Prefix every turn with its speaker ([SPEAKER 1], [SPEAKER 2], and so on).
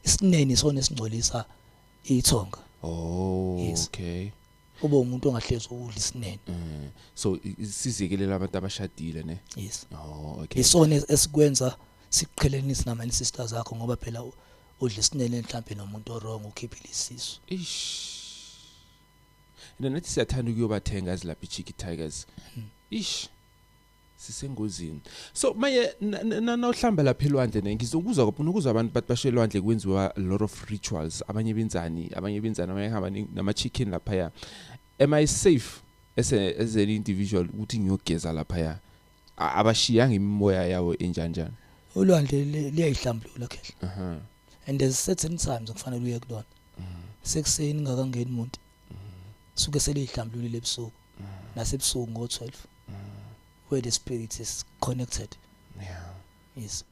[SPEAKER 1] Isinene isona esingcolisa ithonga.
[SPEAKER 2] Oh.
[SPEAKER 1] Yes.
[SPEAKER 2] Okay.
[SPEAKER 1] Ube umuntu ongahlezi udla isinene.
[SPEAKER 2] So sizikelela abantu abashadile, ne?
[SPEAKER 1] Yes.
[SPEAKER 2] Oh, okay.
[SPEAKER 1] Isona esikwenza sikuqhelenise nama ancestors akho, ngoba phela udla isinene mhlambe nomuntu o-wrong, ukhiphile isisu.
[SPEAKER 2] Ish. Nathi siyathanda ukuyobathenga ezilapha i-Cheeky Tigers. Ish. Sisengozini. So maye nawuhlamba lapha elwandle, ne, ngizokuzwa nokuzwa abantu bathi basho elwandle kwenziwa a lot of rituals. Abanye benzani, abanye benzani, abanye hamba nama chicken laphaya. Am I safe as an individual ukuthi ngiyogeza laphaya? Abashiyanga imimoya yawo enjanjani?
[SPEAKER 1] Ulwandle liyayihlambulula, khehla. And there's certain times okufanele uye kulona. Sekuseni ngakangeni umuntu. Suke seliyihlambululile ebusuku. Nasebusuku ngo-12. Where the spirit is connected. Yes.